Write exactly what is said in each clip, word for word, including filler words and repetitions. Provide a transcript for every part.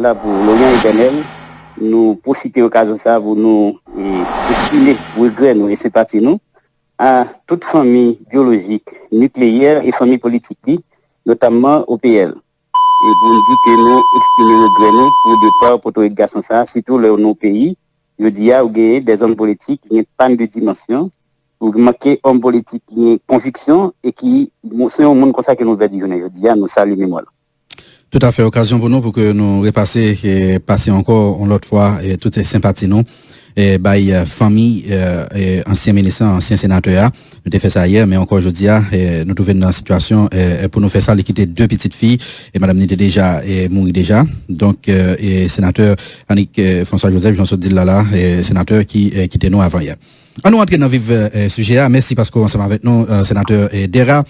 Sa pou Loryan Etènèl, nou pwofite okazyon sa pou nou e, eksprime regrè nou e senpati nou a tout fanmi byolojik, nikleyè e fanmi politik li, notamman O P L. E pou n di ke nou eksprime regrè nou pou depa pòtorik gason sa, sitou lè w nan yon peyi, jodi a, ou genyen dèzòm politik ki gen pàn de dimansyon, ou manke òm politik ki gen konviksyon e ki, se yon moun konsa ke nou pèdi jounen jodi a, nou salye memwa l. Toutafè, okazyon pou nou pou ke nou repase e pase ankò yon lòt fwa e tout senpati nou e bay e, fanmi e, e, ansyen minis lan, ansyen senatè a. Nou te fè sa yè, men ankò jodi a, e, nou twouve n nan sitiyasyon e, e, pou nou fè sa, li kite de pitit fi, e madanm ni te deja e, mouri deja. Donk, e, e, senatè Anik e, François Joseph, jan w sot di l la la, e, senatè ki e, kite nou avan yè. An nou antre nan vif e, sijè a. Mèsi paske w ansanm avèk nou, e, senatè e, Dera.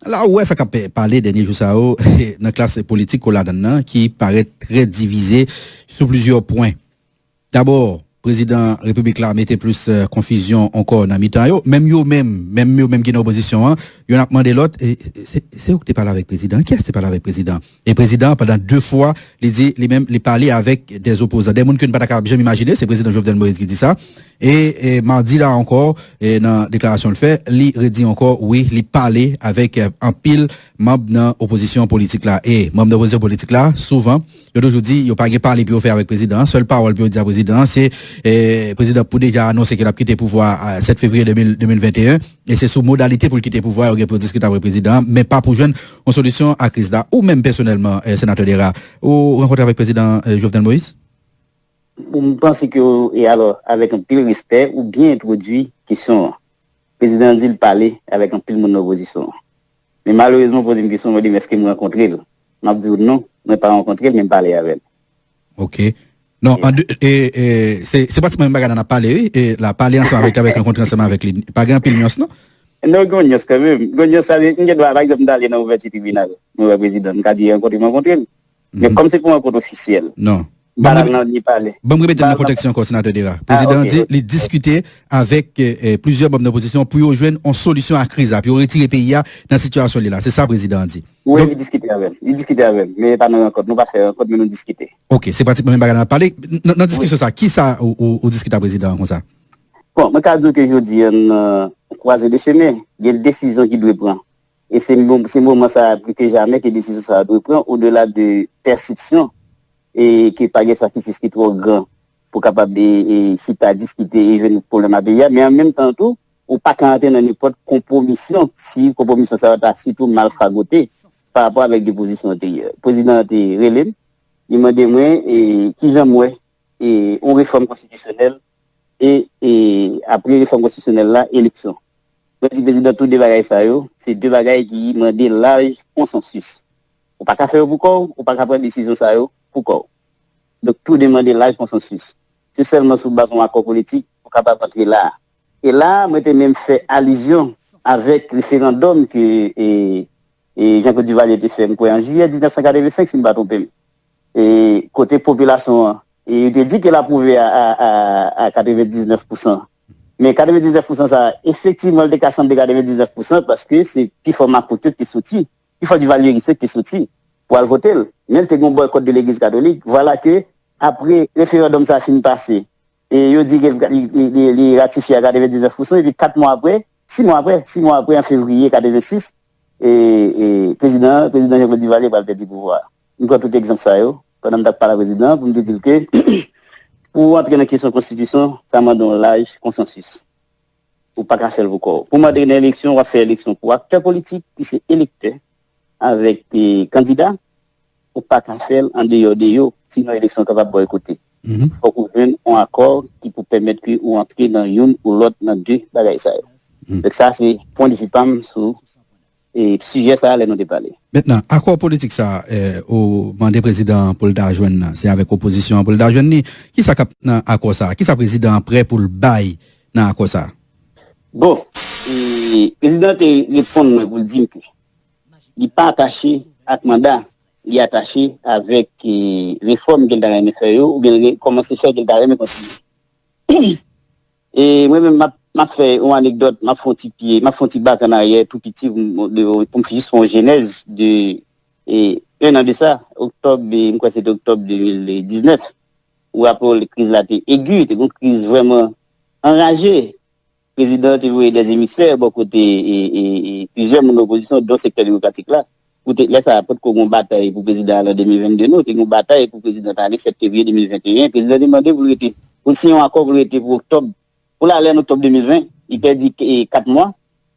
La ou wè sa k ap pale dènye jou sa yo nan klas politik ke w ladan l nan, ki parèt trè divize sou plizyè pwen. Dabò, prezidan repiblik la mete plis e, konfizyon ankò nan mitan yo. Menm yo menm, menm yo menm ki nan opozisyon an, youn ap mande lòt, e, e, se, se ou ki te pale avèk prezidan? Kiyès te pale avèk prezidan? E prezidan, pandan de fwa, li di, li menm, li pale avèk dè opozan, dè moun ke n pa ta kapab janm imajine, se prezidan Jovenel Moïse ki di sa. E, e madi la ankò, e nan deklarasyon l fè, li redi ankò, wi, li pale avèk e, anpil manm nan opozisyon politik la. E manm nan opozisyon politik la, souvan, yo toujou di yo pa gen pale pou yo fè avèk prezidan an. Sèl pawòl pou yo di a prezidan an, se e, prezidan pou deja anonse ke l ap kite pouvwa a sèt fevriye de mil, de mil venteyen. E se sou modalite pou l kite pouvwa yo gen pou yo diskite avèk prezidan an, men pa pou jwenn yon solisyon a kriz la. Ou menm pèsonèlman, e, senatè Dera, ou rankontre avèk prezidan e, Jovenel Moïse? Bon, m panse ke, e alò, avèk anpil respè, ou byen entwodui kesyon an. Prezidan an di l pale avèk anpil moun nan opozisyon an. Men malerezman, w poze m kesyon, w mande m èske m rankontre l. M ap di w non, mwen pa rankontre l, men m pale avè l. Ok. Non, an de, e, e, se, se pratikman menm bagay la n ap pale, wi. E la, pale ansanm avèk li, avèk rankontre ansanm avèk li. Pa gen anpil nyans, non? Non, gen yon nyans kanmenm. Gen yon nyans, sa, m gen dwa, pa egzanp, m ta ale nan ouvèti tribinal, mwen wè prezidan, m ka di rankontre, m rankontre l. Men kòm se pou yon rankont ofisyèl, non. M pa t al nan ni pale. Ban m remete l nan kontèks li ankò, senatè Dera. Prezidan an di li diskite avèk e, e, plizyè manm nan opozisyon pou yo jwenn yon solisyon a kriz la, pou yo retire peyi a nan sitiyasyon li la. Se sa prezidan an di. Wi, li diskite avè m. Li diskite avè m. Men pa nan rankont. Nou pa fè rankont, men nou diskite. Ok, se pratikman menm bagay la n ap pale. Nan, nan diskisyon sa, kisa ou, ou, ou diskite a prezidan an konsa? Bon, mwen ka di w ke jodi a, nan kwaze de chemen, gen desizyon ki dwe pran. E se mo-, se moman sa a pli ke jamè ke desizyon sa a dwe pran, odela de pèsepsyon, e ke pa gen sakrifis ki twò gran pou kapab e, e chita diskite e jwenn pwoblèm a peyi a. Men an menm tan tou, ou pa ka antre nan nenpòt konpwomisyon si konpwomisyon sa yo ta sitou mal fragote pa rapò avèk de pozisyon anteryè. Prezidan an te rele m, li mande mwen e, kijan m wè e, yon refòm konstitisyonèl e, e apre refòm konstitisyonèl la, eleksyon. Mwen di prezidan, tou de bagay sa yo, se de bagay ki mande laj konsansis. Ou pa ka fè yo pou kò w, ou pa ka pran desizyon sa yo pou kò w. Donk, tou de mande laj konsansis. Se sèlman sou baz yon akò politik ou kapab antre la a. E la a, mwen te menm fè alizyon avèk referandòm ke e, e Jean-Claude Duvalier te fè, m kwè, an jiyè diznèf san katrevensenk, si m pa twonpe m. E kote popilasyon an, e yo te di ke l apwouve a, a, a, a katrevendiznèf pousan. Men katrevendiznèf pousan sa a, efektivman, li te ka sanble katrevendiznèf pousan paske se pi fò makout yo ki te soti, pi fò divalyeris yo ki te soti pou al vote l. Men li te gen yon bòykòt de legliz katolik. Vwala ke, apre referandòm sa a fin pase, e yo di ke li, li, li, li ratifye a katrevendiznèf pousan, epi kat mwa apre, sis mwa apre, sis mwa apre, an fevriye katrevensis, e, e prezidan, prezidan Jean-Claude Duvalier pral pèdi pouvwa a. M pran tout egzanp sa yo, pandan m t ap pale a prezidan an, pou m te di l ke, pou w antre nan kesyon konstitisyon, sa mande yon laj konsansis. Ou pa ka fè l pou kò w. Pou mande nan eleksyon, w ap fè eleksyon pou aktè politik ki se elektè avèk e, kandida, ou pa ka fè l andeyò de yo, sinon eleksyon an kapab bòykote. Fòk ou jwenn yon akò ki pou pèmèt ke ou antre nan youn ou lòt nan de bagay sa yo. Donk sa se pwendvi pa m sou e, sijè sa a lè nou te pale. Mentnan, akò politik sa a, e, ou mande prezidan an pou l ta jwenn nan, se avèk opozisyon an pou l ta jwenn li. Kisa k ap nan akò sa a? Kisa prezidan an prè pou l bay nan akò sa a? Bon, e, prezidan an te reponn mwen pou l di m ke li pa atache ak manda, li atache avèk e, refòm ke l ta renmen fè yo, oubyen re, kòmanse fè ke l ta renmen kontinye. E mwen menm, m ap, m ap fè yon anekdòt, m ap fè yon ti pye, m ap fè yon ti bak an aryè tou piti pou m, de, pou m jis fè yon jenèz de e, en an de sa, oktòb, e, m kwè se te oktòb de mil diznèf, ou raple w, kriz la te egi, te gen yon kriz vrèman anraje. Prezidan te voye dè emisè bò kote, e, e, e, plizyè moun opozisyon, don sektè demokratik la. Pou te, lè sa a, potko gen yon batay pou prezidan ale an de mil venn de, non, te gen yon batay pou prezidan ta ale sèt fevriye de mil venn e en. Prezidan te mande pou l rete, pou l siyen yon akò pou l rete pou oktòb. Pou l ale an oktòb de mil venn, li pèdi, e, kat mwa.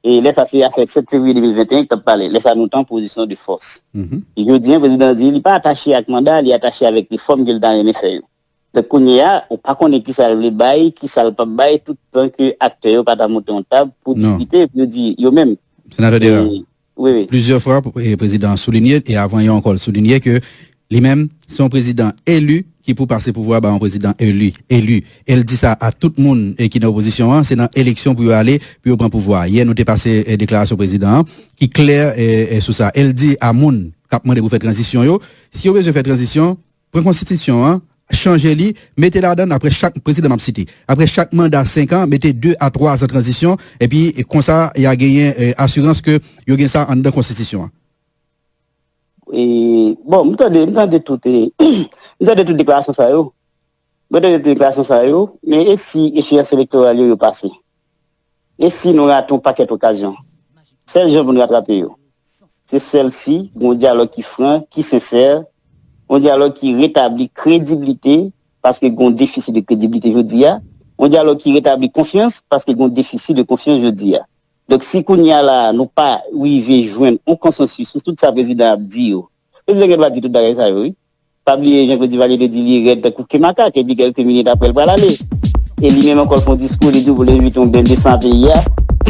E lè sa, se afè sèt fevriye de mil venn e en ki t ap pale. Lè sa, nou te an pozisyon de fòs. E jodi a, prezidan di li pa atache ak manda, li atache avèk refòm ke l ta renmen fè yo. Donk, kounye a, ou pa konnen kisa l vle bay, kisa l p ap bay, tout tan ke aktè yo pa ta monte yon tab pou diskite, pou yo di yo menm. Senatè Dera, wi, wi, plizyè fwa, e, prezidan an soulinye, e avan yè ankò, l soulinye ke li menm, se yon prezidan eli ki pou pase pouvwa ba yon prezidan eli, eli. E l di sa a tout moun, e, ki nan opozisyon an, se nan eleksyon pou yo ale, pou yo pran pouvwa. Yè, nou te pase, e, deklarasyon prezidan an, ki klè, e, e, sou sa. E l di a moun k ap mande pou fè tranzisyon yo, si yo bezwen fè tranzisyon, pran konstitisyon an, chanje li, mete ladan l apre chak, prezidan m ap site, apre chak manda senk an, mete de a twa zan tranzisyon, epi konsa, y a genyen, e, asirans ke yo gen sa anndan konstitisyon an. E, bon, m tande, m tande tout, e, m tande tout deklarasyon sa yo. Mwen tande tout deklarasyon sa yo, men e si echeyans elektoral yo, yo pase? E si nou rate yon pakèt okazyon? Sèl jan pou n ratrape yo, se sèl si gen yon dyalòg ki fran, ki sensè, yon dyalòg ki retabli krediblite, paske gen yon defisit de krediblite jodi a, yon dyalòg ki retabli konfyans, paske gen yon defisit de konfyans jodi a. Donk, si kounye a la, nou pa rive jwenn yon konsansis sou tout sa prezidan ap di yo, prezidan gen dwa di tout bagay sa yo, wi. Pa bliye, Jean Claude Duvalier te di li rèd tankou ke makak, epi kèlke minit apre, l pral ale. E li menm ankò, l fè yon diskou, li di w pou l envite yon bèl de san peyi a,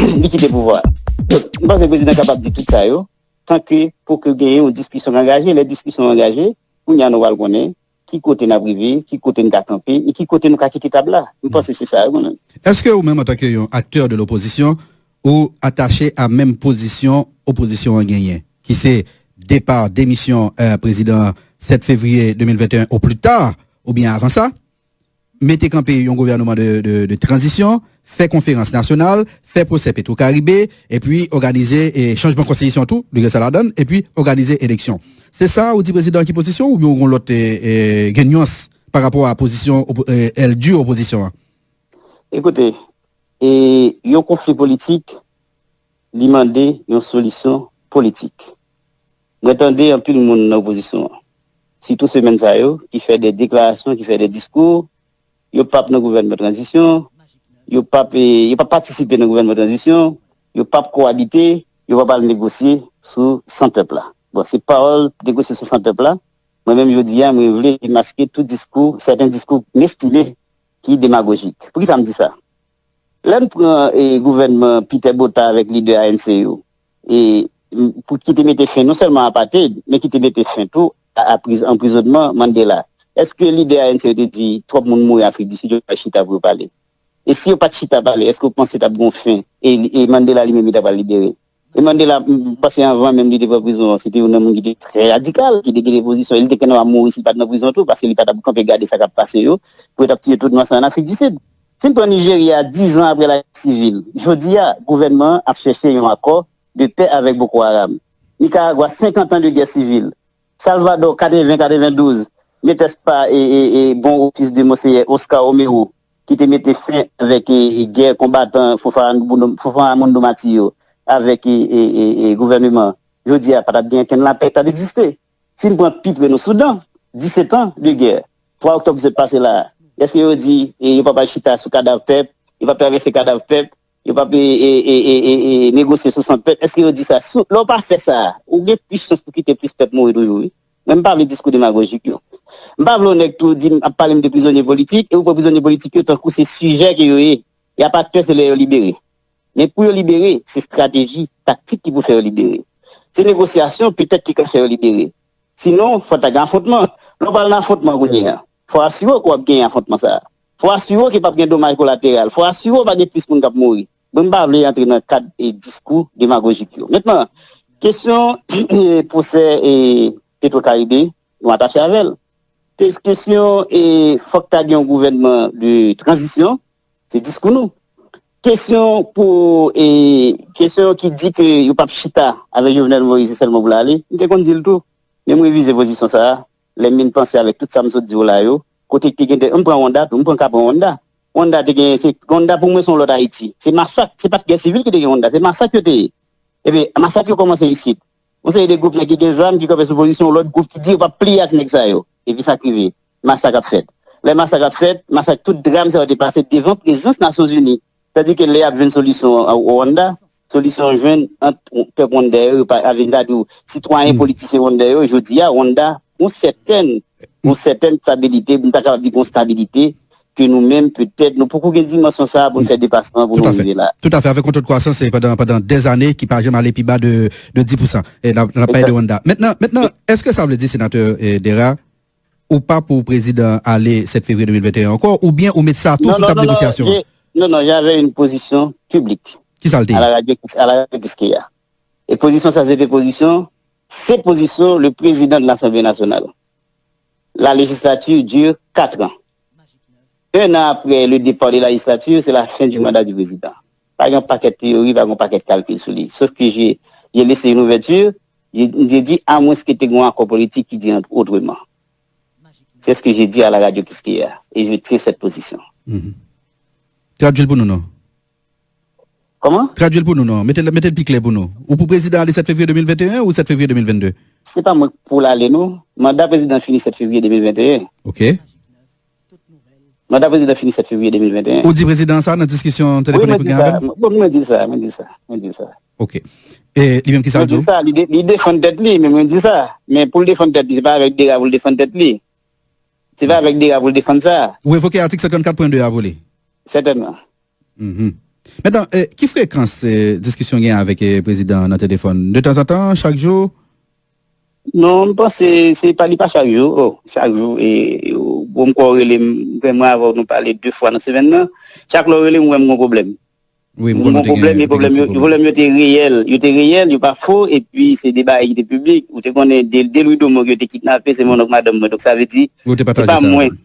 li kite pouvwa a. Donk, m panse prezidan kapab di tout sa yo, tanke pou ke genyen yon diskisyon k angaje. Lè diskisyon angaje, kounye a nou pral konnen ki kote n ap rive, ki kote n ka kanpe, e ki kote nou ka kite tab la. M panse se sa yo, mwen menm. Èske ou menm, antanke yon aktè de lopozisyon, ou atache a menm pozisyon opozisyon an genyen, ki se depa, demisyon, eh, prezidan an sèt fevriye de mil venteyen o pli ta, oubyen avan sa, mete kanpe yon gouvènman de, de, de tranzisyon, fè konferans nasyonal, fè pwosè Petwokaribe, epi òganize, eh, chanjman konstitisyon tou, li gen sa ladan l, epi òganize eleksyon. Se sa ou di prezidan an ki pozisyon, oubyen ou gen lòt, eh, eh, gen nyans pa rapò a pozisyon opo-, eh, èl di opozisyon an? Ekoute, e yon konfli politik, li mande yon solisyon politik. Mwen tande anpil moun nan opozisyon an, sitou semèn sa yo, ki fè de deklarasyon, ki fè de diskou, yo p ap nan gouvènman tranzisyon, yo p ap, e, yo p ap patisipe nan gouvènman tranzisyon, yo p ap kowabite, yo p ap al negosye sou san pèp la. Bon, se pawòl negosye sou san pèp la. Mwen menm jodi a, mwen vle demaske tout diskou, sèten diskou m estime ki demagojik. Poukisa m di sa? Lè n pran, e, gouvènman Peter Botha avèk lidè A N C yo, e, m, pou ki te mete fen non sèlman a apartheid, men ki te mete fen tou a, a priz-, anprizònman Mandela. Èske lidè A N C yo te di twòp moun mouri Afrik di Sid, yo pa chita pou yo pale? E si yo pa t chita pale, èske w panse t ap gen yon fen? E, e Mandela li menm, li ta pral libere? E Mandela, m panse anvan menm li te pran prizon an, se te youn nan moun ki te trè radikal, ki te gen de pozisyon. E li te gentan mouri si l pa t nan prizon tou, paske li pa t ap kanpe gade sa k ap pase yo, pou yo t ap tiye tout nwa sa ann Afrik di Sid. Si n pran Nijerya, diz an apre lagè sivil, jodi a, gouvènman an ap chèche yon akò de pè avèk Boko Haram. Nikaragwa, senkant an de gè sivil. Salvadò, katreven, katrevendouz, met èspa e, e, e bon ofis de Monseyè Oscar Romero, ki te mete fen avèk, e, e, gè konbatan Fofa Amundo, Fofa Amundo Mati yo, avèk, e, e, e, e, gouvèneman. Jodi a, pa t ap gen okenn lapè ki t ap egziste. Si n pran pi pre nou, Soudan, disèt an de gè. Twa oktòb ki sot pase la a, èske yo di, e, yo p ap al chita sou kadav pèp, yo p ap travèse kadav pèp, yo p ap, e, e, e, e, e, e, negosye sou san pèp? Èske yo di sa? Sou, lè w pa fè sa, ou gen plis chans pou kite plis pèp mouri toujou, wi. Mwen, m pa vle diskou demagojik yo. M pa vle yon nèg tou di m, ap pale m de prizonye politik, e ou pran prizonye politik yo tankou se sijè ke yo ye. Y ap aktè, se lè yo libere. Men pou yo libere, se estrateji, taktik ki pou fè yo libere. Se negosyasyon, petèt, ki ka fè yo libere. Sinon, fò ta gen afwontman. Lè w pral nan afwontman kounye a, fò w asire w ke w ap genyen afwontman sa a. Fò w asire w ke p ap gen domaj kolateral. Fò w asire w pa gen plis moun k ap mouri. Bon, m pa vle antre nan kad e diskou demagojik yo. Mentnan, kesyon pwosè e Petwokaribe, nou atache avè l. Kes-, kesyon e fòk ta gen yon gouvènman de tranzisyon, se diskou nou. Kesyon pou, e, kesyon ki di ke yo p ap chita avèk Jovenel Moïse, se sèlman pou l ale, m te konn di l tou. Men m revize pozisyon sa a, lè m vin panse avèk tout sa m sot di w la yo, kote ki te gen de, m pran Wanda tou, m pran ka pran Wanda. Wanda te gen, se, Wanda pou mwen se yon lòt Ayiti. Se masak, se pa t gè sivil ki te gen Wanda, se masak yo te ye. Ebyen, masak yo kòmanse isit. Yon seri de gwoup nèg ki gen zam, ki kanpe sou pozisyon, yon lòt gwoup ki di yo p ap pliye ak nèg sa yo. Epi sa k rive, masak ap fèt. Lè masak ap fèt, masak, tout dram sa yo te pase devan prezans Nasyonzini. Tandike lè y ap jwenn solisyon an Rwanda, solisyon an jwenn ant pèp Rwanda yo, yo pa, avè m ta di w, sitwayen, politisyen Rwanda yo, jodi a, Rwanda, gon sètèn, gon sètèn stabilite, m ta kapab di gon stabilite, ke nou menm, petèt, nou poko gen dimansyon sa a pou n fè depasman pou nou rive la. Toutafè, toutafè. Avèk yon to de kwasans, e, pandan, pandan dèzane ki pa janm ale pi ba de, de dis pousan. E n ap, n ap pale de Rwanda. Mentnan, mentnan, èske sa vle di, senatè, e, Dera, ou pa pou prezidan ale sèt fevriye de mil venteyen ankò, oubyen ou met sa tou sou tab negosyasyon an? Non, non, non, non, j'avais une position publique. Ki sa l te ye? À la radio, à la radio Kiskeya. E pozisyon sa, se te pozisyon, se pozisyon le président de l'Assemblée nationale. La législature dure quatre ans. Un an après le départ de la législature, c'est la fin du mandat du président. Pa gen pakèt teyori, pa gen pakèt kalkil sou li. Sauf que j'ai, j'ai laissé une ouverture, j'ai, j'ai dit, à moins que te gen yon akò politik ki di otreman. C'est ce que j'ai dit à la radio Kiskeya, et je tiens cette position. Mhm. Tradui l pou nou, non? Kòman? Tradui l pou nou, non. Mete l, mete l pi klè pou nou. Ou pou prezidan ale sèt fevriye de mil venteyen ou sèt fevriye de mil vennde? Se pa mwen k pou l ale, non. Manda prezidan fini sèt fevriye de mil venteyen. Ok. Manda prezidan fini sèt fevriye de mil venteyen. Ou di prezidan sa nan diskisyon telefònik ou gen avè l? Wi, mwen di sa. Bon, mwen di sa, mwen di sa, mwen di sa. Ok. E li menm, ki sa l di w? Mwen di sa, li de-, li defann tèt li, men mwen di sa. Men pou l defann tèt li, se pa avèk Dera pou l defann tèt li. Se pa avèk Dera pou l defann sa. Ou evoke atik senkann kat pwen de a pou li? Sètènman. Mhm. Mentnan, e, ki frekans, e, diskisyon gen avèk, e, prezidan an nan telefòn? De tanzantan, chak jou? Non, m panse se pa, li pa chak jou. Oh, chak jou, e, e, bon, m kwè w rele m, mwen avè w nou pale de fwa nan semèn nan. Chak lè w rele m, ou wè m gon pwoblèm. Wi, m konnen w te gen, w te gen ti pwoblèm. Pwoblèm yo, pwoblèm yo te reyèl. Yo te reyèl, yo pa fo, epi se de bagay ki te piblik. Ou te konnen De, Delwi Domon ke yo te kidnape, se monnonk madanm mwen. Donk, sa vle di, se pa mwen.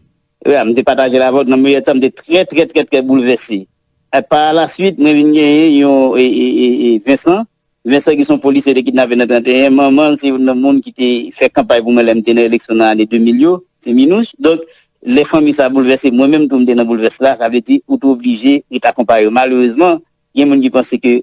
Wi, m te pataje l avè w. Nan meyè tan, m te trè, trè, trè, trè boulvèse. E pa la suit, mwen vin genyen yon, e, e, e, e, Vincent. Vincent ki se yon polisye te kidnape nan trannteyen. Manman l se youn nan moun ki te fè kanpay pou mwen lè m te nan eleksyon nan ane de mil yo. Se Minouche. Donk, lè fanmi sa boulvèse, mwen menm tou m te nan boulvès la. Sa vle di, ou te oblije ret akonpaye yo. Malerezman, gen moun ki panse ke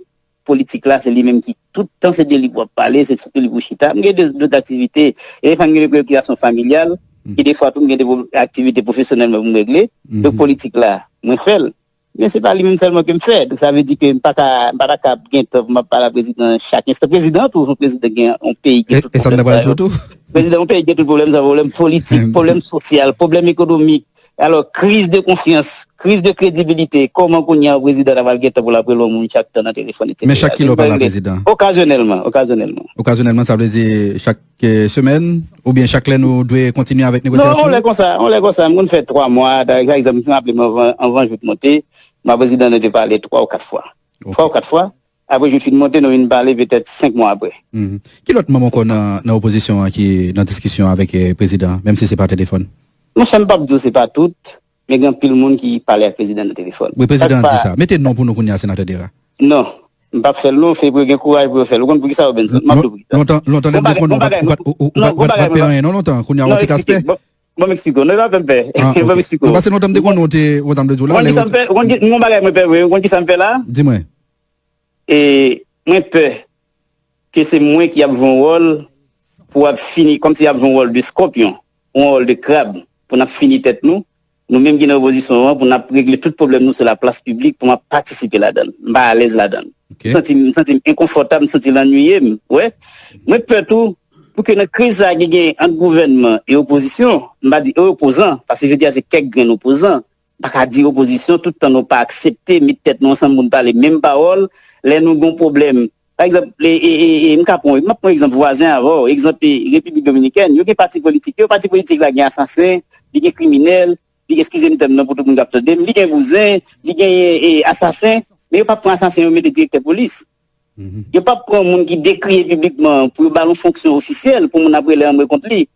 politik la, se li menm ki tout tan se de li pou ap pale, se sou li pou chita. M gen de, dòt aktivite, e defwa m gen de preyokipasyon familyal, e defwa tou m gen de pwo-, aktivite pwofesyonèl mwen pou m regle. Donk, politik la, mwen fè l. Men se pa li menm sèlman ke m fè. Donk, sa vle di ke m pa ka, m pa ta ka gen tan pou m ap pale a prezidan chak enstan. Prezidan tou, se yon prezidan gen yon peyi, gen tout pwoblèm sa yo. Prezidan yon peyi gen tout pwoblèm sa yo, pwoblèm politik, pwoblèm sosyal, pwoblèm ekonomik. Alò, kriz de konfyans, kriz de kredibilite, kòman kounye a yon prezidan ta pral gen tan pou l ap rele yon moun chak tan nan telefòn, etsetera? Men chak kilè w pale a prezidan? Okazyonèlman, okazyonèlman. Okazyonèlman, sa vle di chak, e, semèn, oubyen chak lè nou dwe kontinye avèk negosyasyon? Non, yon lè konsa, yon lè konsa, m konn fè twa mwa, pa egzanp, m raple m anvan, anvan jou t monte, m a prezidan nou te pale twa ou kat fwa. Twa ou kat fwa. Apre jou t fin monte, nou vin pale petèt senk mwa apre. Mhm. Ki lòt manm ankò nan, nan opozisyon an ki nan diskisyon avèk, e, prezidan an, menm si se pa telefòn? Monchè, m p ap di w se pa tout, men gen anpil moun ki pale ak prezidan nan telefòn. Wi, prezidan an di sa. Mete non pou nou kounye a, senatè Dera. Non, m p ap fè l non, se pou yo gen kouraj pou yo fè l. Ou konn poukisa, Robenson? M ap di w poukisa. Lontan, lontan lè m te konnen ou pa t, ou pa t, ou pa t, ou pa t pè anyen non lontan, kounye a w ti ka pè. Bon, m eksplike w. Non, non, eksplike w. Non, e pa fè m pè. Ah, ok. Bon, m eksplike w. Non, paske lontan m te konnen ou te, ou konn sa m vle di w la, lè ou te... Ou konn ki sa m fè? Ou konn ki, m gon bagay mwen pè vre. Ou konn ki sa m fè la? Di mwen. E mwen pè ke se mwen ki ap jwe yon wòl pou ap fini, kòmsi ap jwe yon wòl de skòpyon, yon wòl de krab, pou n ap fini tèt nou, nou menm ki nan opozisyon an, pou n ap regle tout pwoblèm nou sou laplas piblik, pou m ap patisipe ladan l. M pa alèz ladan l. Ok. M santi m, m santi m enkonfòtab, m santi l annuiye m. Wè, mwen pè tou, pou ke nan kriz sa a ki gen ant gouvènman e opozisyon, m pa di e opozan, paske jodi a se kèk grenn opozan, m pa ka di opozisyon, tout tan nou pa aksepte met tèt nou ansanm pou n pale menm pawòl, lè nou gen yon pwoblèm. Pa egzanp, e, e, e, e, m ka pran, m ap pran egzanp vwazen avè w, egzanp, e, Repiblik Dominikèn, yo gen pati politik yo, pati politik la gen asasen, li gen kriminèl, li, eskize m tèm nan pou tout moun k ap tande m, li gen bouzen, li gen, e, asasen, men yo p ap pran asasen yo mete direktè polis. Mhm. Yo p ap pran moun ki dekriye piblikman pou yo ba l yon fonksyon ofisyèl pou moun ap rele anmwe kont li.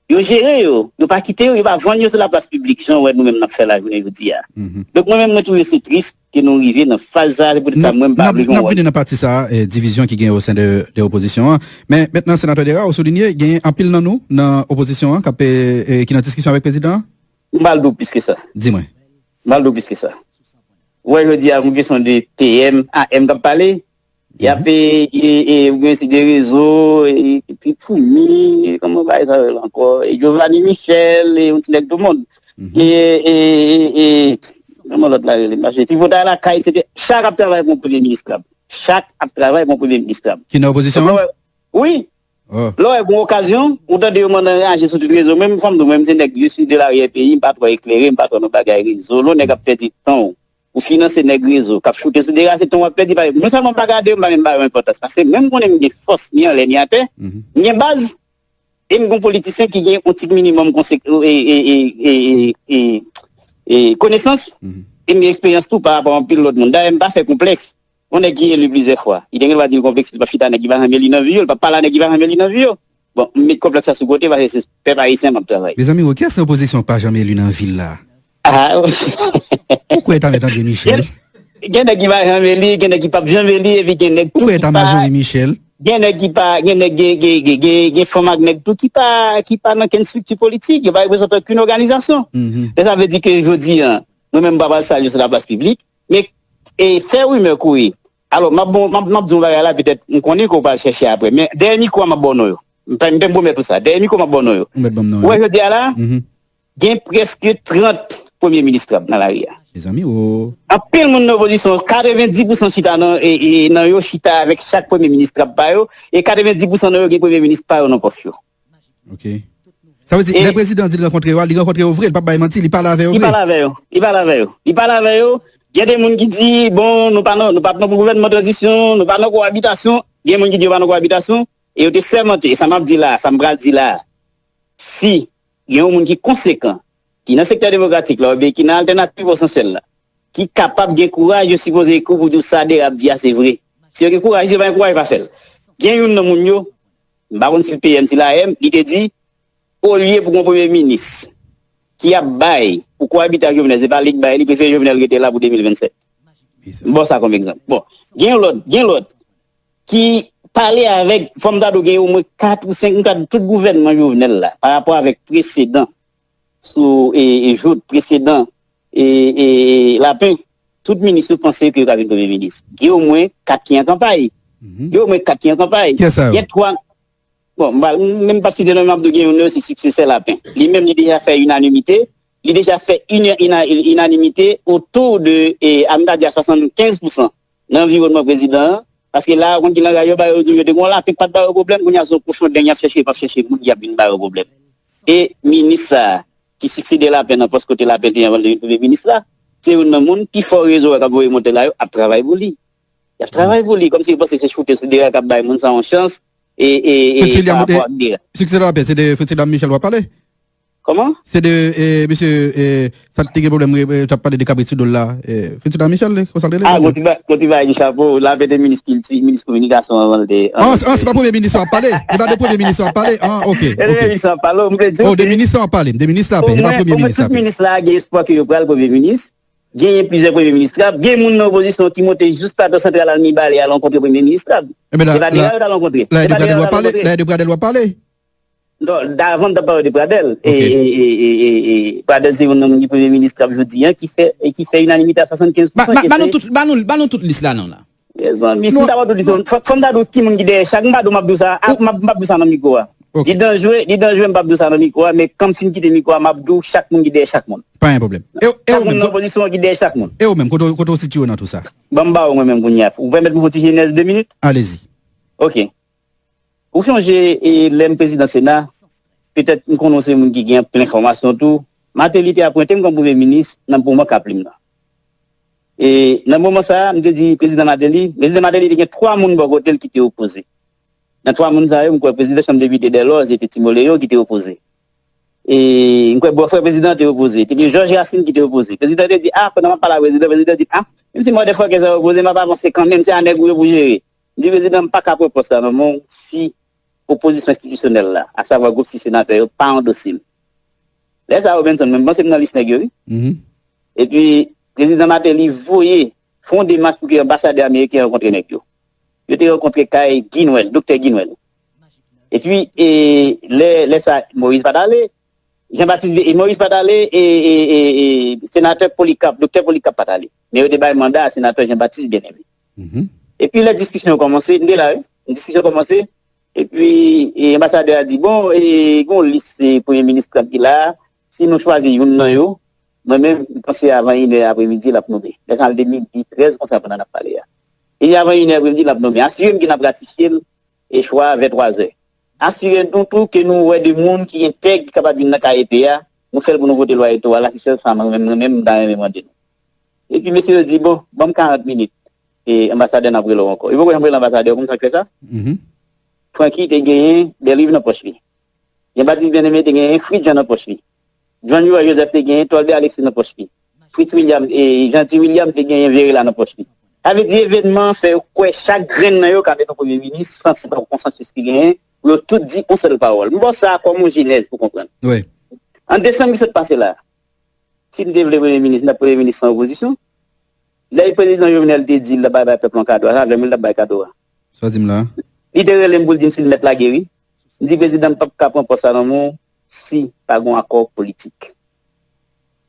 Yo jere yo, yo pa kite yo, yo pa vann yo sou laplas piblik, jan w wè nou menm n ap fè la jounen jodi a. Donk, mwen menm, mwen twouve se tris ke nou rive nan faz sa a, se poutèt sa mwen m pa vle gen yon wòl. N ap vini nan pati sa a, eh, divizyon ki gen o sen de, de opozisyon an. Men mentnan, Senatè Dera, ou soulinye, gen anpil nan nou nan opozisyon an k ap, eh, eh, ki nan diskisyon avèk prezidan an? M pral di w plis ke sa. Di mwen. M pral di w plis ke sa. Ou wè jodi a, yon kesyon de P M, A M k ap pale, y ap, e, e, e, ou gen site rezo, e, Trip Foumi, e, kòman bagay sa rele ankò, e, Giovanni Michel, e, yon ti nèg tou mond. E, e, e, e, kòman lòt la rele, mache, Tripotay Lakay, etsetera. Chak ap travay pou yon premye minis krab. Chak ap travay pou yon premye minis krab. Ki nan opozisyon an? Wi. Lè w wè gon okazyon, ou tande yo mande raje sou tout rezo. Menm fò m di w, mwen, m se nèg, je suis de l'arrière-pays, m pa twò eklere, m pa twò nan bagay rezo. Lè yon nèg ap pèdi tan w, ou finanse nèg rezo k ap choute sou dera, se tan w ap pèdi. Pa, non sèlman m pa gade yo, m pa menm ba yo enpòtans. Paske menm konnen m gen fòs, ni anlè, ni atè, m gen baz, e m gon politisyen ki gen yon ti minimòm konsek-, e, e, e, e, e, e, e konesans, e m gen eksperyans tou pa rapò a anpil lòt moun. Dayè, m pa fè konplèks. Yon nèg ki eli plizyè fwa, li te gen dwa di l konplekse, li p ap chita nèg ki pa janm eli nan vi yo, li p ap pale a nèg ki pa janm eli nan vi yo. Bon, m met konplèks la sou kote, paske se pèp ayisyen m ap travay. Mezanmi, o, kiyès nan opozisyon k pa janm eli nan vi l la? Ah, ou kwè e ta mèt André Michel? Gen, gen nèg ki pa janm eli, gen nèg ki p ap janm eli, epi gen nèg tou ki pa. Ou kwè e ta Majorie Michel? Gen nèg ki pa, gen nèg, gen, gen, gen, gen, gen fanm ak nèg tou ki pa, ki pa nan kenn estrikti politik, yo pa reprezante okenn òganizasyon. Men sa vle di ke jodi a, mwen menm m pa pral salye sou laplas piblik, men, e, fè rimè kouri. Alò, m ap bon, m ap, m ap di yon bagay la, petèt, m konnen ke w pral chèche apre, men dèyè mikwo a, m ap ba w non yo. M pè, m pè m pwomèt ou sa. Dèyè mikwo, m ap ba w non yo. Ou mèt ban m non yo. Ou wè jodi a la, gen prèske trant premye minis krab nan lari a. Mezanmi, o. Anpil moun nan opozisyon, katrevenndis pousan chita nan, e, e, nan yo chita avèk chak premye minis krab pa yo, e katrevenndis pousan nan yo gen premye minis pa yo nan pòs yo. Ok. Sa vle di, lè prezidan di l rankontre yo a, li rankontre yo vre, li p ap bay manti, li pale avè yo vre. Li pale avè yo. Li pale avè yo. Li pale avè yo. Gen de moun ki di, bon, nou pa nan, nou pa nan gouvènman tranzisyon, nou pa nan kowabitasyon. Gen moun ki di yo pa nan kowabitasyon, e yo te sèmante, e sa m ap di la, sa m pral di la, si gen yon moun ki konsekan, ki nan sektè demokratik la, oubyen ki nan altènativ osansyèl la, ki kapab gen kouraj, yo sipoze ekri w pou di w sa Dera ap di a se vre. Si yo gen kouraj, si yo pa gen kouraj, pa fè l. Gen youn nan moun yo, m pa konn si l P M, si l A M, li te di, olye pou gon premye minis ki ap bay pou kowabite ak Jovenel, se pa li k bay, li prefere Jovenel rete la pou de mil vennsèt. M ba w sa kòm egzanp. Bon, gen lòt, gen lòt ki pale avèk, fò m ta di w gen omwen kat ou senk, m ka di tout gouvènman Jovenel la, pa rapò avèk presedan sou, e, e, Jout, presedan, e, e, e, Lapen, tout minis yo panse ke yo ka vin premye minis. Gen omwen kat ki an kanpay. Gen omwen kat ki an kanpay. Kiyès sa yo? Gen twa, bon, m pa, m menm p ap site non, men m ap di w gen youn nan yo se siksesè Lapen. Li menm, li deja fè inanimite, li deja fè ina-, ina-, inanimite otou de, e, a m ta di a swasannkenz pousan nan anviwònman prezidan an, paske la, ou konn ki langaj yo ba yo, yo di w yo te gon lapen k pa t ba yo pwoblèm, kounye a se yon kochon deng y ap chèche, p ap chèche moun ki ap vin ba yo pwoblèm. E minis sa a, ki siksede Lapen nan pòs kote Lapen te ye anvan l te vin premye minis la, se youn nan moun pi fò rezo a k ap voye monte la yo ap travay pou li. Y ap travay pou li, kòmsi yo panse se choute sou Dera k ap bay moun sa yon chans, e, e, e, pa rapò ak Dera. Siksede Lapen, se de Fritz William Michel w ap pale? Kòman? Se de, e, mesye, e, sa k te gen pwoblèm, e, t ap pale de kabrit sou do l la, e, Fritz William Michel, li, konsa l rele? Ah, bon, ti ba-, bon, ti bagay di chapo, Lapen te minis kilti, minis kominikasyon anvan l te, anvan l te. Ah, se pa premye minis w ap pale? Se pa de premye minis w ap pale? Ah, ok, ok. Se de premye minis w ap pale, m vle di w. Oh, de minis w ap pale, de minis Lapen, se pa premye minis Lapen. Pou mwen, pou mwen, tout minis la gen espwa ke yo pral premye minis. Genyen plizyè premye minis krab. Gen moun nan opozisyon ki monte jis Plato Santral al Mibalè al rankontre premye minis krab. Se pa Dera yo t al rankontre. Se pa Dera yo t al rankontre. La e de Pradèl w ap pale? Non, avan m t ap pale de Pradèl. E, e, e, e, e, e, Pradèl se youn nan moun ki premye minis krab jodi a, ki fè, e ki fè inanimite a swasannkenz pousan. Ba, ba, ba nou tout, ba nou, ba nou tout lis la non la. Mezanmi, si m ta ba w tout lis la, fò, fò m ta di w ki moun ki dèyè chak, m pa di w m ap di w sa, a, m ap, m ap di w sa nan mikwo a. Li danjre, li danjre, m p ap di w sa nan mikwo a, men kan m fin kite mikwo a, m ap di w chak moun ki dèyè chak moun. Pa gen pwoblèm. E, e ou menm, chak moun nan opozisyon ki dèyè chak moun. E ou menm, kote, kote w sitiye w nan tou sa? Ban m ba w mwen menm kounye a. Ou pèmèt m fè yon ti jenèz de minit? Alezi. Ok. Ou sonje, e, lè m prezidan Sena, petèt m konnen w se moun ki gen anpil enfòmasyon tou. Martelly te apwente m kòm premye minis nan moman Kaplim nan. E nan moman sa a, m te di prezidan Martelly, prezidan Martelly te gen twa moun bò kote l ki te opoze. Nan twa moun sa yo, m kwè prezidan chanm depite Delòz, se te Timoleyo ki te opoze. E m kwè bòfrè prezidan an te opoze. Te gen Jòj Rasin ki te opoze. Prezidan te di, ah, pandan m ap pale a prezidan, prezidan di, ah, menm si motherfucker sa yo opoze, m ap avanse kanmenm, se a nèg ou yo pou jere. M di prezidan, m pa ka pran pòs la nan men w si opozisyon enstitisyonèl la, asavwa gwoup sis senatè yo, pa andose m. Lè sa a, Robenson, mwen, m panse m nan lis nèg yo, wi. Epi, prezidan Martelly voye, fè yon demach pou ke anbasadè ameriken rankontre nèg yo. Yo te rankontre kay Guy Noël, doktè Guy Noël. Epi, e, lè, lè sa, Moïse pa t ale, Jean Baptiste, e Moïse pa t ale, e, e, e, e senatè Polycarpe, doktè Polycarpe pa t ale. Men yo te bay manda a senatè Jean Baptiste Bien-Aimé. Epi lè diskisyon yo kòmanse, m te la, wi. Diskisyon kòmanse, epi e, anbasadè a di, bon, e, gen yon lis e, premye minis Trump ki la, si nou chwazi youn nan yo, mwen menm, m panse avan inè apremidi, l ap nonmen. Lè sa a, l te midi trèz konsa pandan n ap pale a. E avan inè apremidi, l ap nonmen. Asire m ke n ap ratifye l e chwa a vè twazè. Asire nou tou ke nou wè de moun ki entèg, ki kapab vin nan K E P a, nou fè l pou nou vote lwa elektoral la, se sèl sa mwen menm, mwen menm, m ta renmen mande nou. Epi mesye yo di, bon, ban m karant minit, e anbasadè n ap rele w ankò. Yo poko janm rele anbasadè, ou konn sa k fè sa? Francky te genyen de liv nan pòch li. Jean Baptiste Bien-Aimé te genyen Fritz Jean nan pòch li. Johnny Roy Joseph te genyen Tolbert Alexis nan pòch li. Fritz William, e, Jeanty William te genyen Verela nan pòch li. Sa vle di evènman an fè yo kwè chak grenn nan yo ka mete yon premye minis san se pa yon konsansis ki genyen, pou yo tout di yon sèl pawòl. M ba w sa kòm yon jenèz pou konprann. An desanm ki sot pase la, si n te vle premye minis, n t ap premye minis san opozisyon. Lè prezidan Jovenel te di l t ap bay, bay pèp lan kado a, se avè m li t ap bay kado a. Sa w di m la? Li te rele m pou l di m si l mèt lage, wi. M di prezidan, m p ap ka pran pòs la nan men w si pa gen akò politik.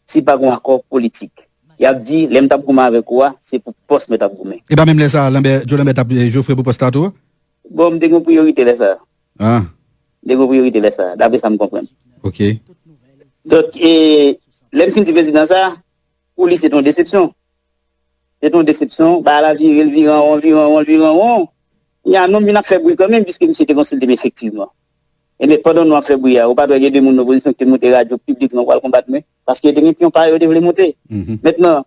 Si pa gen akò politik. Y ap di, lè m t ap goumen avèk ou a, se pou pòs mwen t ap goumen. E pa menm lè sa a, Lambert, Joe Lambert t ap, e, jofre pou pòs la tou? Bon, m te gen priyorite lè sa a. Ah. M te gen priyorite lè sa a, daprè sa m konprann. Ok. Donk, e, lè m fin di prezidan sa, pou li, se te yon desepsyon. Se te yon desepsyon, bagay la vire, l vire an won, l vire an won, l vire an won. Kounye a, non m vin ap fè bri kanmenm, piske misye te konsilte m efektivman. Ebyen, pandan nou ap fè bri a, ou pa t wè gen de moun nan opozisyon ki te monte radyo piblikman pou al konbat mwen? Paske yo te gen pyon pa yo, yo te vle monte. Mentnan,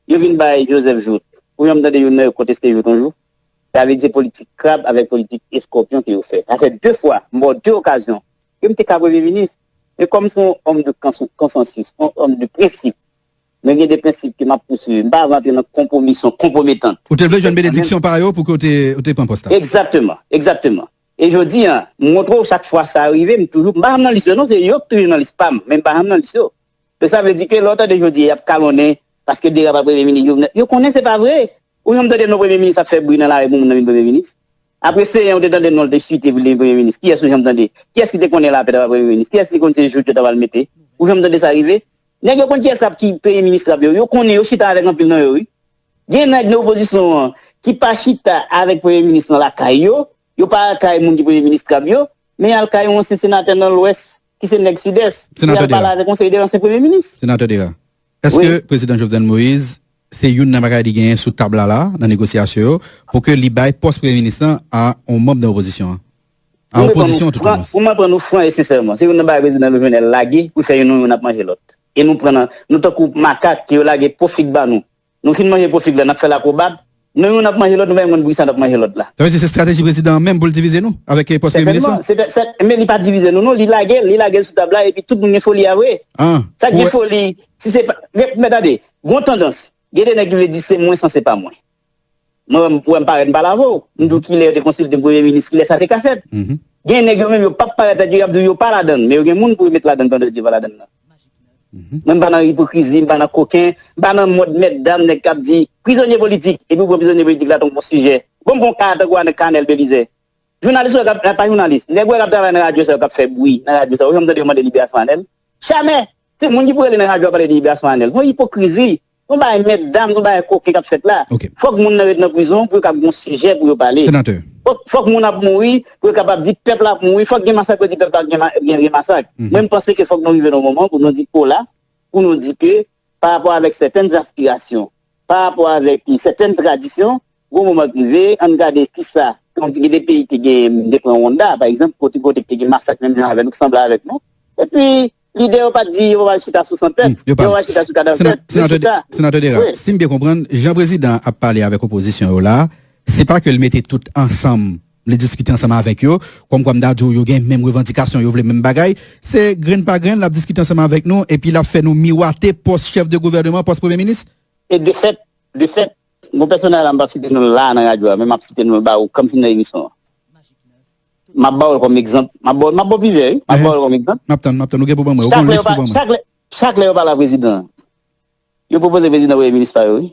yo vin bay Joseph Jouthe. Ou janm tande youn nan yo konteste Jouthe yon jou? Sa vle di se politik krab avèk politik eskòpyon ke yo fè. Sa fè de fwa, m ba w de okazyon, ke m te ka premye minis. Men kòm se yon òm de kons-, konsansis, yon òm de prensip, mwen gen de prensip ke m ap pouswiv. M pa vle antre nan konpwomisyon, konpwometant. Ou te vle jwenn benediksyon pa yo pou ke w te, ou te pran pòs la? Egzakteman, egzakteman. E jodi a, m montre w chak fwa sa rive, m toujou, m pa janm nan lis yo non, se yo ki toujou nan lis pa m, men m pa janm nan lis yo. E sa vle di ke lè w tande jodi a y ap kalonnen, paske Dera pa premye minis Jovenel, yo konnen se pa vre. Ou janm tande non premye minis ap fè bri nan lari pou moun nan vin premye minis? Apre Seyen, ou te tande non l te chite pou l te vin premye minis. Kiyès ou janm tande? Kiyès ki te konnen Lapè t ap premye minis? Kiyès ki te konn se Jouthe yo t ap al mete? Ou janm tande sa rive? Nèg yo konn kiyès k ap ki premye minis krab yo. Yo konnen, yo chita avèk anpil nan yo, wi. Gen nèg nan opozisyon an ki pa chita avèk premye minis lan lakay yo, yo pa lakay moun ki premye minis krab yo, men y al kay yon ansyen senatè nan Lwès, ki se nèg Sidès, pou y al pale avèk yon seri de ansyen premye minis. Senatè Dera. Èske prezidan Jovenel Moïse, se youn nan bagay li genyen sou tab la la, nan negosyasyon yo, pou ke li bay pòs premye minis lan a yon manm nan opozisyon an? A opozisyon, an tout mwen. Pou mwen pran nou fran e sensèman, se youn nan bagay prezidan Jovenel lage pou fè youn nou youn ap manje lòt. E nou pran nan, nou tankou makak ke yo lage pwofig ba nou. Nou fin manje pwofig la, n ap fè l akwobat. Nou youn ap manje lòt, nou pa menm konn poukisa n ap manje lòt la. Sa vle di se estrateji prezidan an menm pou l divize nou avèk, eh, pòs premye minis lan? Sètènman, se, se, men li pa divize nou non, li lage l, li lage l sou tab la epi tout moun gen foli a vre. Sa k gen foli, si se pa, men, men tande, gon tandans, gen de nèg ki vle di se mwen san se pa mwen. Mwen, mwen, m parèt m pale avè w. M di w kilè yo te konsilte m premye minis, kilè sa te ka fèt. Gen nèg yo menm yo p ap parèt tèt yo, y ap di w yo pa ladann, men yo gen moun pou yo met ladann pandan yo pa ladann nan. Mwen, m pa nan ipokrizi, m pa nan koken, m pa nan mòd mètdam, nèg k ap di prizonye politik, epi w pran prizonye politik la tankou yon sijè. Bon, m gon ka tankou Anèl Kanèl Belizè. Jounalis ou wè k ap, pa jounalis, nèg ou wè k ap travay nan radyo sa yo, k ap fè bri nan radyo sa yo, ou janm tande yo mande liberasyon Anèl? Jamè! Se moun ki pou rele nan radyo a pale de liberasyon Anèl. Se yon ipokrizi, se yon bagay mètdam, se yon bagay koken k ap fèt la. Fòk moun nan ret nan prizon pou yo kab gen yon sijè pou yo pale. Fòk, fòk moun ap mouri pou yo kapab di pèp la ap mouri. Fòk gen masak pou yo di pèp la gen, gen, gen masak. Mwen, m panse ke fòk nou rive nan yon moman pou nou di ola, pou nou di ke pa rapò avèk sètèn aspirasyon, pa rapò avèk sètèn tradisyon, gon moman k rive, ann gade kisa, kòm gen de peyi ki gen, de pran Rwanda, pa egzanp, kote, kote ki te gen masak menm jan avè nou, ki sanble avèk nou. Epi, lidè yo pa t di yo pral chita sou san tèt, yo pral chita sou kadav tèt, yo chita. Senatè Dera, si m byen konprann, jan prezidan an ap pale avèk opozisyon yo la, se pa ke l mete tout ansanm, li diskite ansanm avèk yo, kòmkwa m ta di w yo gen menm revandikasyon, yo vle menm bagay, se grenn pa grenn, l ap diskite ansanm avèk nou, epi l ap fè nou miwate pòs chèf de gouvèneman, pòs premye minis? E de fèt, de fèt, gon pèsonaj la m p ap site non l la nan radyo a, men m ap site non l ba ou kòm si m nan emisyon an. M ap ba w l kòm egzanp. M ap ba w, m ap ba w plizyè, wi. M ap ba w l kòm egzanp. M ap tann, m ap tann. Ou gen pou ban mwen. Ou gen yon lis pou ban mwen. Chak lè yo pale ak prezidan an, yo pwopoze prezidan premye minis pa yo, wi.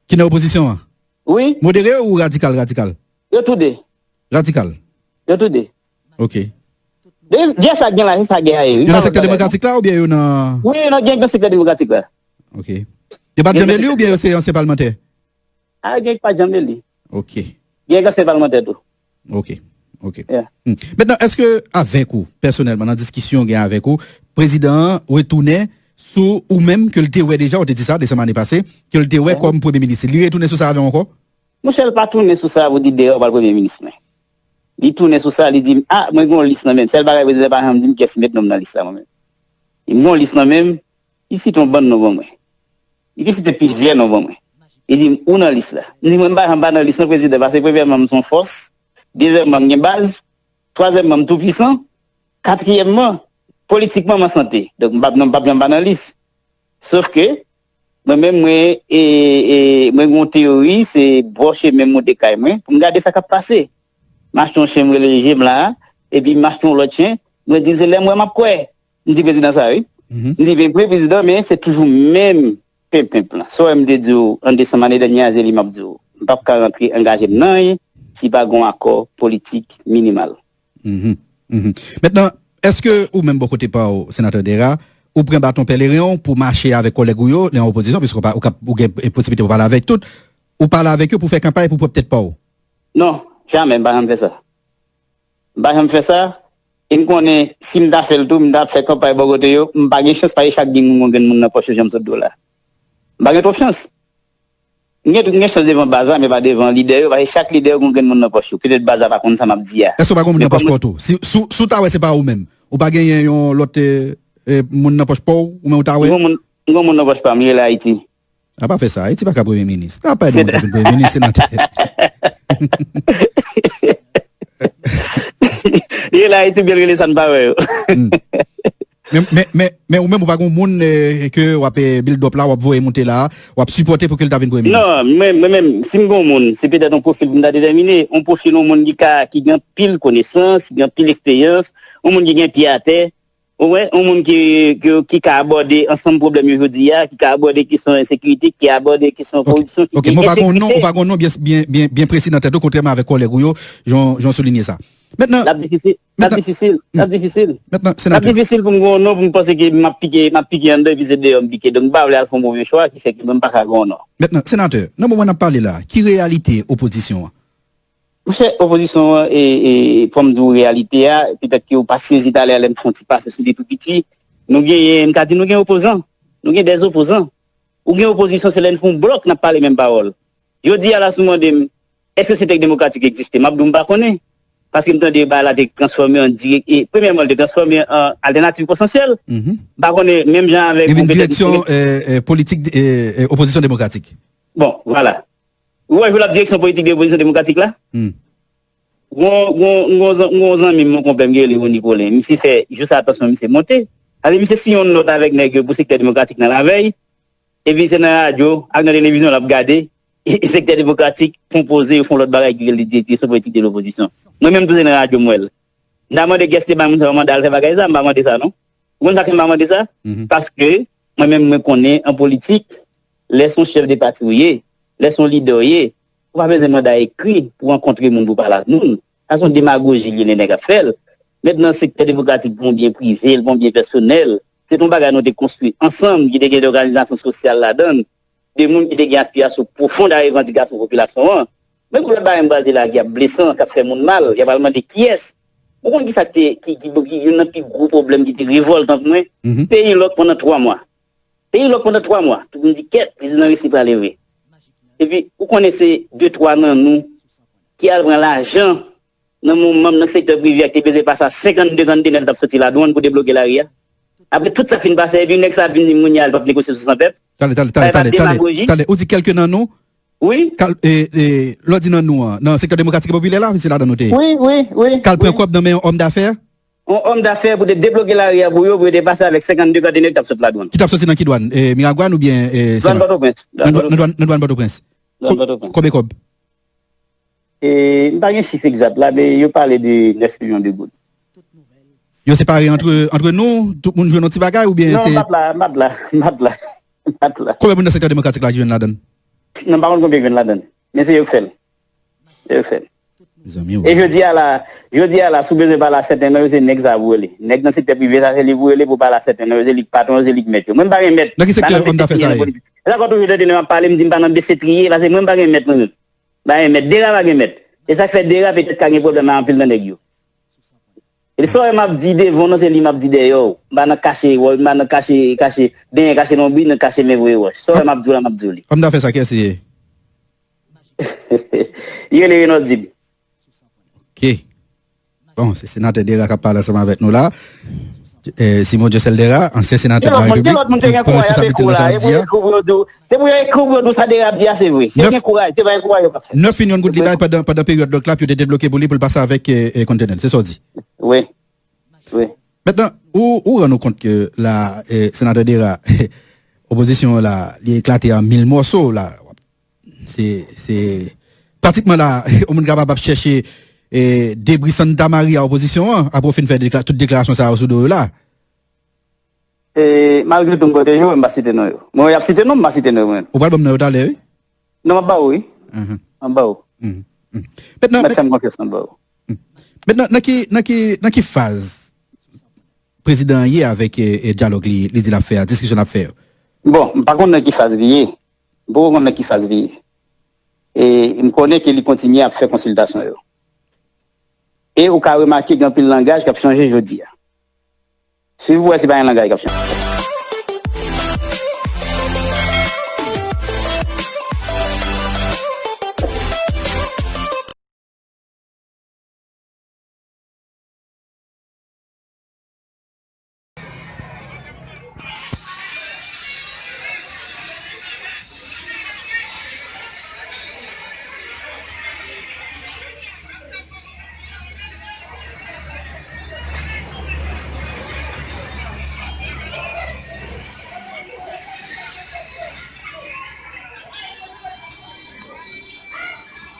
Ki nan opozisyon an? Wi. Modere ou radikal, radikal? Yo tou de. Radikal. Yo tou de. Ok. Dayè sa gen la, se sa gen a ye, wi. Yo nan sektè demokratik la oubyen yo nan... Wi, yo nan, gen nan sektè demokratik la. Ok. Yo pa t janm eli oubyen yo se ansyen palmantè? A, gen ki pa t janm eli. Ok. Gen ki ansyen palmantè tou. Ok. Ok. Yeah. Hmm. Mentnan, èske avèk ou, pèsonèlman, nan diskisyon w gen avèk ou, prezidan an retounen sou ou menm ke l te wè deja, ou te di sa desanm ane pase, ke l te wè kòm premye minis, li retounen sou sa avè w ankò? Monchè, l pa tounen sou sa pou di dayè w pral premye minis mwen. Li tounen sou sa, li di m, a, mwen gen yon lis nan men m. Sèl bagay prezidan pa janm di m kiyès ki met non m nan lis la, mwen menm. Li di m gen yon lis nan men m, li site yon bann non ban mwen. Li te site plizyè non ban mwen. Li di m, ou nan lis la. M di, mwen, m pa janm pa nan lis non, prezidan, paske premyèman, m se yon fòs. Dezyèmman, m gen baz. Twazyèmman, m tou pwisan. Katriyèmman, politikman, m an sante. Donk, m p ap, non, m p ap janm pa nan lis. Sof ke, mwen menm, mwen, e, e, mwen gen yon teyori, se bò chemen m monte kay mwen, pou m gade sa k ap pase. M achte yon chen, m rele je m la, epi m achte yon lòt chen, mwen di l se lè m wè m ap kwè. M di prezidan sa, wi. M di, "Ben, vre, prezidan, men se toujou menm penpenp lan. Sa w wè m te di w an desanm ane dènye a, se li m ap di w. M p ap ka rantre angaje m nan anyen si pa gen yon akò politik minimal." Mhm. Mhm. Mentnan, èske ou menm bò kote pa w, senatè Dera, ou pran baton pèleren w pou mache avèk kòlèg ou yo nan opozisyon, piske ou pa, ou kap, ou gen posiblite pou pale avèk tout, ou pale avèk yo pou fè kanpay pou pwòp tèt pa w? Non, jamè, m pa janm fè sa. M pa janm fè sa. E m konnen, si m ta fè l tou, m ta fè kanpay bò kote yo, m pa gen chans, paske chak gen moun, yon grenn moun nan pòch yo, jan m sot di w la. M pa gen twòp chans. M gen, m gen chans devan baz la, men pa devan lidè yo, paske chak lidè yo gen yon grenn moun nan pòch yo. Petèt baz la pa konn sa m ap di a. Èske w pa gen yon moun nan pòch pa w tou? Si, si, si w ta wè se pa ou menm, ou pa genyen yon lòt, e, e, moun nan pòch pa w, ou menm ou ta wè? M gen yon moun, m gen yon moun nan pòch pa m, li rele Ayiti. A pa fè sa, Ayiti pa ka premye minis. A pa ede moun ka vin premye minis, senatè. Li rele Ayiti, byen rele sa n pa wè yo. Hmm. Men, men, men, men ou menm, ou pa gen yon moun, e, ke w ap, e, build up la, w ap voye monte la, w ap sipòte pou ke l ta vin premye minis? Non, mwen, mwen menm, si m gen yon moun, se petèt yon pwofil pou m ta detèmine, yon pwofil yon moun ki ka, ki gen anpil konesans, ki gen anpil eksperyans, yon moun ki gen pye atè, ou wè, yon moun ki, ki, ki ka abòde ansanm pwoblèm yo jodi a, ki ka abòde kesyon ensekirite, ki abòde kesyon koripsyon, ki gen entegrite. Ok, men ou pa gen yon non, ou pa gen yon non byen, byen, byen, byen presi nan tèt ou, kontrèman avèk kòlèg ou yo, jan, jan w soulinye sa. Mentnan, l ap difisil, l ap difisil, l ap difisil. Mentnan, senatè. L ap difisil pou m gen yon non, pou m panse ke m ap pike, m ap pike anndan, epi se deyò m pike. Donk, m pa vle al fè yon move chwa, ki fè ke mwen m pa ka gen yon non. Mentnan, senatè, nan moman n ap pale la, ki reyalite opozisyon an? Monchè, opozisyon an, e, e, fò m di w reyalite a, petèt ke w pa sezi talè a lè m fè yon ti pase sou li tou piti. Nou genyen, m ka di nou gen opozan. Nou gen dè opozan. Ou gen opozisyon, se lè n fè yon blòk, n ap pale menm pawòl. Jodi a la, si w mande m, èske Sentèk Demokratik egziste? M ap di w m pa konnen. Paske m tande bagay la te transfòme an dirèk, e premyèman, l te transfòme an altènativ konsansyèl. Mhm. M pa konnen, menm jan avèk... Li vin direksyon, e, e, politik, e, e, opozisyon demokratik. Bon, vwala. Ou wè, jou l ap direksyon politik de opozisyon demokratik la? Hmm. Gon, gon, gon, zan- gon zanmi m, yon konpè m ki rele Rony Colin. Misye fè, jou sa, tansyon misye monte. Ale, misye siyen yon nòt avèk nèg yo pou sektè demokratik nan lavèy. Epi se nan radyo ak nan televizyon l ap gade sektè demokratik pwopoze yo fè yon lòt bagay ki rele direksyon politik de lopozisyon. Mwen menm tou se nan radyo m wè l. M ta mande kiyès te bay moun sa yo manda al fè bagay sa, m pa mande sa non. Ou konn sa k fè m pa mande sa? Mhm. Paske mwen menm mwen konnen an politik, lè se yon chèf de pati ou ye, lè se yon lidè ou ye, ou pa bezwen manda ekri pou rankontre moun pou pale ak moun. Sa se yon demagoji li ye, nèg ap fè l. Mentnan, sektè demokratik pou yon byen prive, l pou yon byen pèsonèl. Se te yon bagay nou te konstwi ansanm, ki te gen de òganizasyon sosyal ladan l, de moun ki te gen aspirasyon pwofon a revandikasyon popilasyon an. Men pou lòt bagay m pral di la ki ap blesan, k ap fè moun mal, y ap al mande kiyès. Ou konn kisa ki te, ki, ki, ki youn nan pi gwo pwoblèm ki te revòltan pou mwen? Mhm. Peyi lòk pandan twa mwa. Peyi lòk pandan twa mwa. Tout moun di, "Kèt, prezidan Risi prale vre." Epi, ou konnen se de twa nan nou ki al pran lajan nan moun manm nan sektè prive a ki te bezwen pase a senkannde kanntè nèf t ap soti ladwann pou debloke lari a. Apre tout sa fin pase, epi nèg sa ap vin di m kounye a l p ap negosye sou san pèp. Tande, tande, tande, tande, tande, tande. Ou di kèlke nan nou? Wi. Kal, e, e, lè w di nan nou an, nan sektè demokratik e popilè la, se ladan nou te ye. Wi, wi, wi. K al pran kòb nan men yon òm dafè? Yon òm dafè pou te debloke lari a pou yo, pou yo te pase avèk senkannde kanntè nèg t ap sot ladwann. Ki t ap soti nan ki dwann? E, Miragwàn oubyen, e, Sena? Dwann Pòtoprens. Nan dwann, nan dwann, nan dwann Pòtoprens. Dwann Pòtoprens. Konbyen kòb? E, m pa gen chif egzat la, men yo pale de nèf milyon de goud. Yo separe antre antre nou, tout moun jwenn yon ti bagay oubyen Non, se m pa t la, m pa t la, m pa t la, m pa t la. Konbyen moun nan sektè demokratik la ki jwenn ladan l? Non, m pa konn konbyen jwenn ladan. Men se yo k fè l. Se yo k fè l. Mezanmi, E jodi a la, jodi a la, si w bezwen pale a sèten nan yo, se nèg sa pou rele. Nèg nan sektè prive sa, se li pou rele pou pale a sèten nan yo, se li k patwon yo, se li k mèt yo. Mwen m pa gen mèt. Nan ki sektè M pa nan òm dafè sa desetriye ye? Nan politik. E sa k w toujou tande lè m ap pale, m di m pa nan desetriye, paske mwen m pa gen mèt mwen menm. M pa gen mèt, Dera pa gen mèt. E sa k fè Dera petèt ka gen pwoblèm ak anpil nan nèg yo. E sa w wè m ap di devan w nan, se li m ap di dèyè w. M pa nan kache wòch, m pa nan kache, kache, benyen kache lonbri, nan kache men voye wòch. Sa w wè m ap di w la, m ap di w li. Òm dafè sa, kiyès li ye? Li rele Renaud Dib. Ok. Bon, se senatè Dera k ap pale ansanm avèk nou la. Eh, Simon Dieuseul Dera, ansyen senatè Gen de la lòt moun, gen Repiblik, lòt moun te gen pran kouraj avè responsablite kou nan la. sa l E ap pou di yo a. ekri pou yo di w, se pou yo ekri pou yo di w sa Dera ap di a, se vre. Se Nèf- gen kouraj, se pa gen kouraj yo p ap fè. Nèf milyon goud li bay pandan, pandan peryòd lòk la pou yo te debloke pou li pou l pase avèk eh, eh, kontenè l. Se sa w di. Wi. Wi. Mentnan, ou, ou rann ou kont ke la, eh, senatè Dera, opozisyon an la, li eklate an mil mòso la. Se, se, pratikman la, yon moun kapab ap chèche eh, debri Santa Maria opozisyon an, apre w fin fè dekla, tout deklarasyon sa yo sou do yo la. E, malgre tou m pwoteje yo, m pa site non yo. Mwen, y ap site non, m pa site non yo mwen. Ou pral ban m non yo talè, wi? Non, m ap ba ou, wi. Mhm, M ap ba ou. mhm, mhm. Mentnan, Mèt fè m konfyans, m ap ba ou. mentnan, nan ki, nan ki, nan ki faz prezidan an ye avèk eh, eh, dyalòg li, li di l ap fè a, diskisyon l ap fè yo? Bon, m pa konn nan ki faz li ye. M poko konn nan ki faz li ye. E m konnen ke li kontinye ap fè konsiltasyon yo. E ou ka remake gen anpil langaj k ap chanje jodi a. Swiv pou wè si pa gen langaj k ap chanje.